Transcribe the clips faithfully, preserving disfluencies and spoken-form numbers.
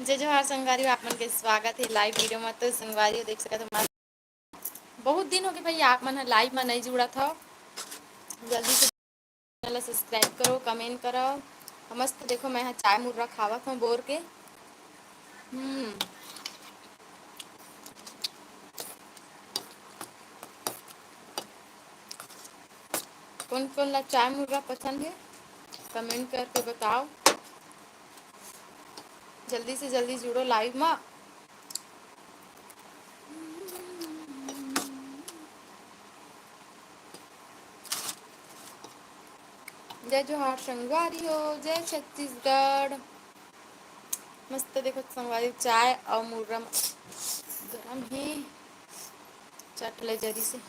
जय जोहार संगवारी हो, आप मन के स्वागत हे live video म। तो संगवारी हो, देख सकत हो, मस्त बहुत दिन हो गए भाई, आप मन ह live म नइ जुड़त हव। जल्दी से channel ला subscribe करो, comment करो। मस्त देखो, मैं ह चाय मुर्रा खावत हूँ बोर के। हम्म। कोन कोन ला चाय मुर्रा पसंद हे, comment करके बताओ। जल्दी से जल्दी जुड़ो live मा। जय जोहार संगवारी हो, जय छत्तीसगढ़। मस्त देखो संगवारी, चाय अउ मुर्रा म-, गरम हे, चट ले जरी से।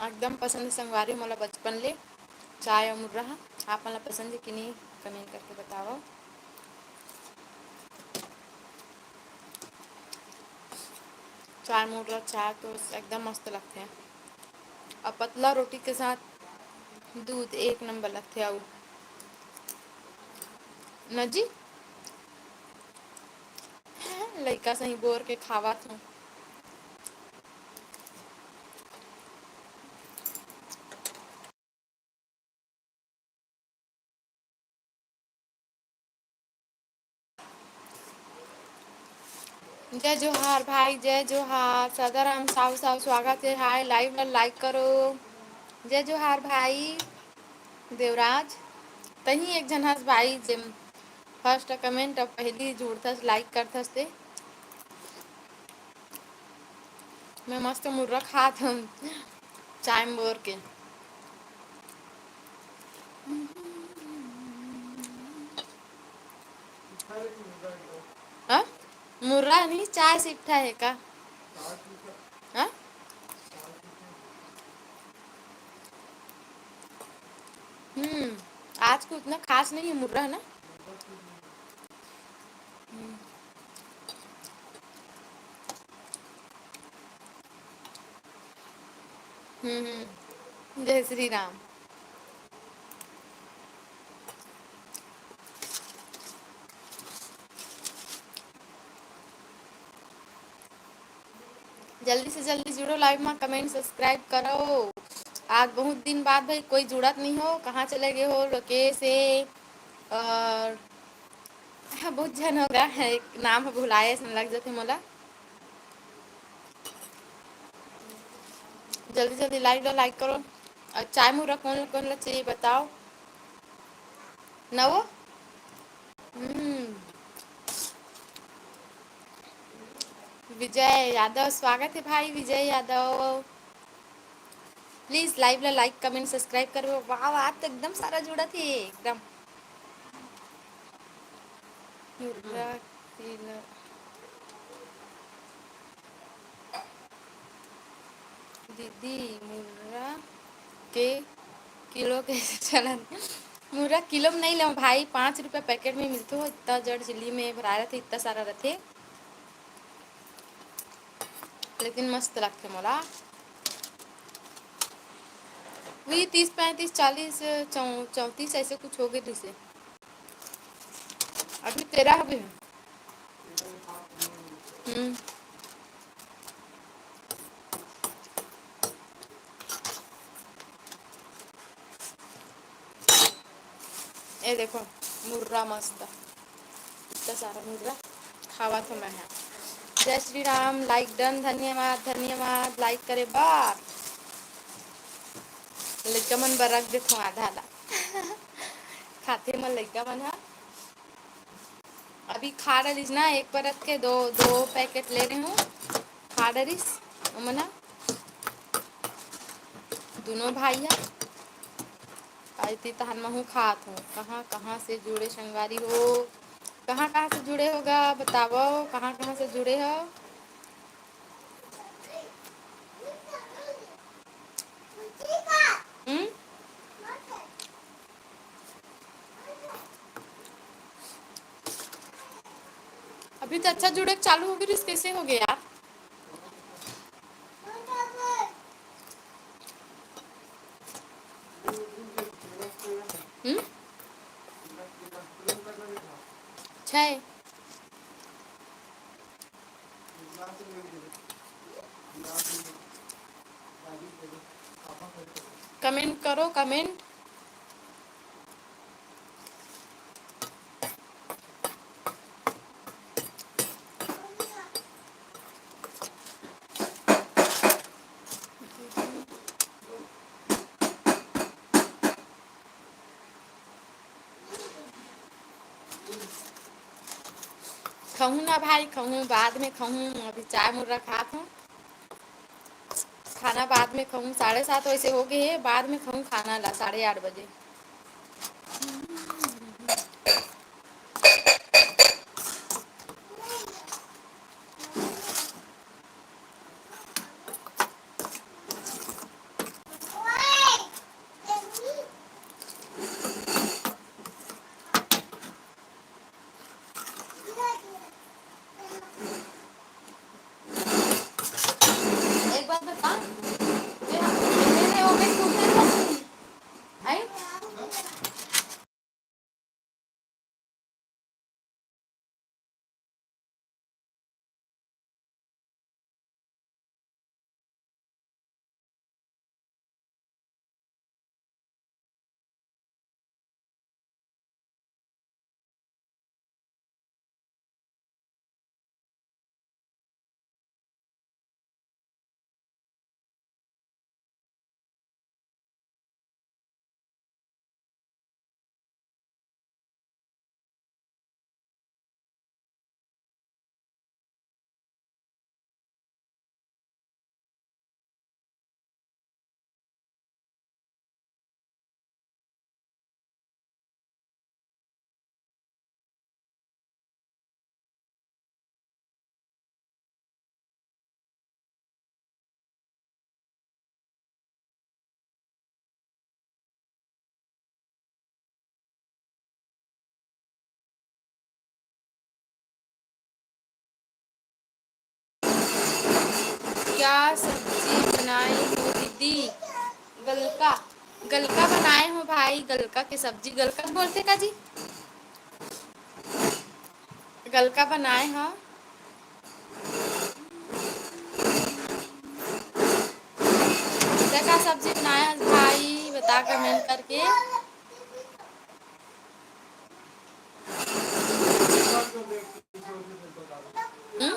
एकदम पसंद हे संगवारी मोला बचपन ले चाय अउ मुर्रा ह। आप मन ला पसंद हे कि नहीं, comment करके बतावव। चाय मुर्रा चाय तो एकदम मस्त लगथे, अउ पतला रोटी के साथ दूध एक नंबर लगथे। अउ न जी, लइका सही बोर के खावत हूँ। जय जोहार भाई, जय जोहार। सदाराम साहू, साहू स्वागत हे। हाय, live ला like करो। जय जोहार भाई देवराज, तही एक झन हस भाई जे first comment अउ पहली जुड़थस, like करथस ते। मैं मस्त मुर्रा खात हूँ चाय म बोर के। हाँ? मुर्रा नहीं, चाय सिट्ठा है का? हाँ? हम्म, आज को उतना खास नहीं है मुर्रा, है ना? हम्म। हम्म, हम्म। जय श्री राम। जल्दी से जल्दी जुड़ो, live मा comment subscribe करो। आज बहुत दिन बाद भाई कोई जुड़त नहीं हो, कहाँ चले गए हो लोकेश हे और बहुत झन हो गया है, नाम ह भुलाए असन लग जथे मोला। जल्दी जल्दी live ला like करो। और चाय मुर्रा कौन कौन ला चाहिए बताओ। नवो? हम्म। विजय यादव, स्वागत है भाई विजय यादव। Please live ला like, comment, subscribe करबो। वाह, आज तो एकदम सारा जुड़त हे, एकदम। मुर्रा किलो। दीदी, मुर्रा के किलो कैसे चलन? मुर्रा किलो में नहीं लेव भाई, पाँच रुपया packet में मिलथे, इतना जड़ झिल्ली में भराए रथे, इतना सारा रथे। लेकिन मस्त लगथे मोला। वही तीस, पैंतीस, चालीस, चौ-, चौंतीस ऐसे कुछ हो गए रिहिसे। अभी तेरह अभी है। हम्म। ए देखो, मुर्रा मस्त, इतना सारा मुर्रा खावत हो मैं हा। जय श्री राम, like done, धन्यवाद, धन्यवाद like करे बर। लइका मन बर रख देथो आधा ला। खाथे मन लइका मन हा। अभी खा डरिस ना, एक परत के दो, दो packet ले रहे हूँ, खा डरिस ओमन हा, दोनों भाई हा। अउ इति तहन महू खात हूँ। कहाँ, कहाँ से जुड़े संगवारी हो? कहाँ, कहाँ से जुड़े हो गा? बतावो, कहाँ, कहाँ से जुड़े हो? हम्म? अभी तो अच्छा जुड़े चालू हो गई, कैसे हो गया यार? कमेंट करो, कमेंट। खाहूँ ना भाई, खाहूँ, बाद में खाहूँ, अभी चाय मुर्रा खात हूँ। खाना बाद में खाहूँ, साढ़े सात वैसे हो गए है, बाद में खाहूँ खाना ला साढ़े आठ बजे। एक बात बता, ये हम, ये, ये, वो मैं खुद नहीं आई। क्या सब्जी बनाए हो दीदी? गलका, गलका बनाए हो भाई, गलका के सब्जी। गलका बोलथे का जी? गलका बनाए हो। का सब्जी बनाए हो भाई, बता कमेंट करके। हम्म?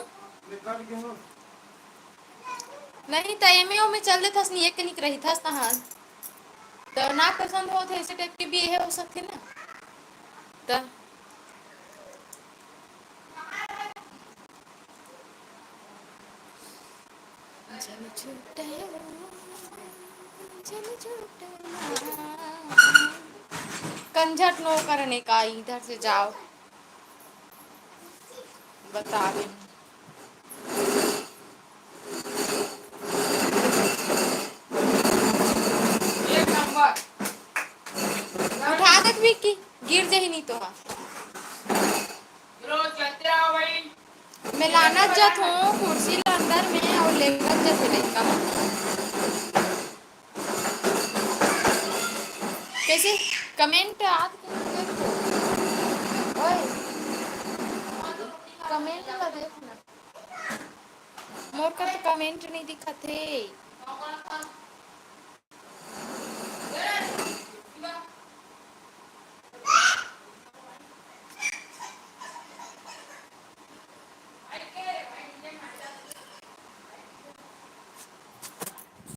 नहीं त एमे ओमे चल देथस, निये के निक रहिथस तहां। त ना पसंद होत हे, ऐसे टाइप के भी ये हो सकथे ना। त जब छूटे, जब छूटे। कंझट नो करने का, इधर से जाओ। बता रही हूँ। एक नंबर। उठा देत विक्की, गिर जही नहीं तो। हाँ, मैं लानत जात हूँ कुर्सी ला अंदर में और लेगत जात हूँ लइका मन। कैसे कमेंट आत के नहीं देखो? ओए, कमेंट ला देख ना। मोर का तो कमेंट नहीं दिखत हे।